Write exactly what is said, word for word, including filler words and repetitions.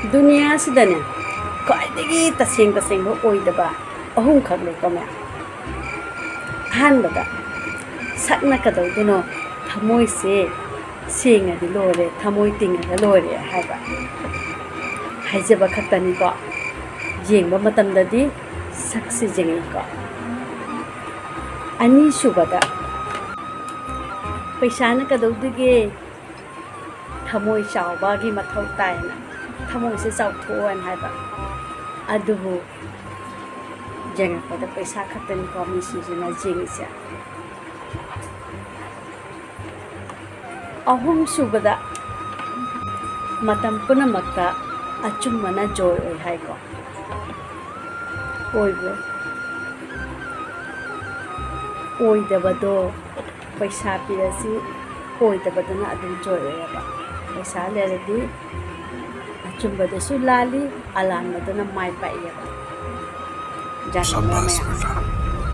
ꯗꯨꯅꯤꯌꯥꯁꯤꯗꯅꯦ, ꯈ꯭ꯋꯥꯏꯗꯒꯤ ꯇꯁꯦꯡ ꯇꯁꯦꯡꯕ ꯑꯣꯏꯗꯕ ꯑꯍꯨꯝꯈꯛ ꯂꯩꯀꯣ ꯃꯌꯥꯝ꯫ ꯑꯍꯥꯟꯕꯗ, ꯁꯛꯅ ꯀꯩꯗꯧꯗꯣꯏꯅꯣ, ꯊꯃꯣꯏꯁꯦ ꯁꯦꯡꯉꯗꯤ ꯂꯣꯏꯔꯦ, ꯊꯃꯣꯏ ꯇꯤꯡꯉꯒ ꯂꯣꯏꯔꯦ ꯍꯥꯏꯕ, ꯍꯥꯏꯖꯕ ꯈꯛꯇꯅꯤꯀꯣ꯫ ꯌꯦꯡꯕ ꯃꯇꯝꯗꯗꯤ ꯁꯛꯁꯤ ꯌꯦꯡꯉꯤꯀꯣ꯫ ꯑꯅꯤꯁꯨꯕꯗ, ꯄꯩꯁꯥꯅ ꯀꯩꯗꯧꯗꯣꯏꯒꯦ, ꯊꯃꯣꯏ ꯆꯥꯎꯕꯒꯤ ꯃꯊꯧ ꯇꯥꯏꯅ, ꯊꯃꯣꯏꯁꯦ ꯆꯥꯎꯊꯣꯛꯑꯣꯅ ꯍꯥꯏꯕ꯫ ꯑꯗꯨꯕꯨ ꯌꯦꯡꯉꯛꯄꯗ ꯄꯩꯁꯥ ꯈꯛꯇꯅꯤꯀꯣ ꯃꯤꯁꯤꯡꯁꯤꯅ ꯌꯦꯡꯉꯤꯁꯦ꯫ ꯑꯍꯨꯝꯁꯨꯕꯗ, ꯃꯇꯝ ꯄꯨꯝꯅꯃꯛꯇ ꯑꯆꯨꯝꯕꯅ ꯖꯣꯏ ꯑꯣꯏ ꯍꯥꯏꯀꯣ꯫ ꯑꯣꯏꯕ꯭ꯔꯣ? ꯑꯣꯏꯗꯕꯗꯣ, ꯄꯩꯁꯥ ꯄꯤꯔꯁꯤ, ꯑꯣꯏꯗꯕꯗꯨꯅ ꯑꯗꯨꯝ ꯖꯣꯏ ꯑꯣꯏꯌꯦꯕ꯫ ꯄꯩꯁꯥ ꯂꯩꯔꯗꯤ ꯑꯆꯨꯝꯕꯗꯁꯨ ꯂꯥꯜꯂꯤ, ꯑꯂꯥꯟꯕꯗꯨꯅ ꯃꯥꯏ ꯄꯥꯛꯏꯌꯦꯕ꯫ ꯒ꯭ꯌꯥꯟ ꯇꯥꯕ꯭ꯔꯥ ꯁꯕꯥꯁ ꯃꯌꯥꯝ? ꯕꯦꯇꯥ꯫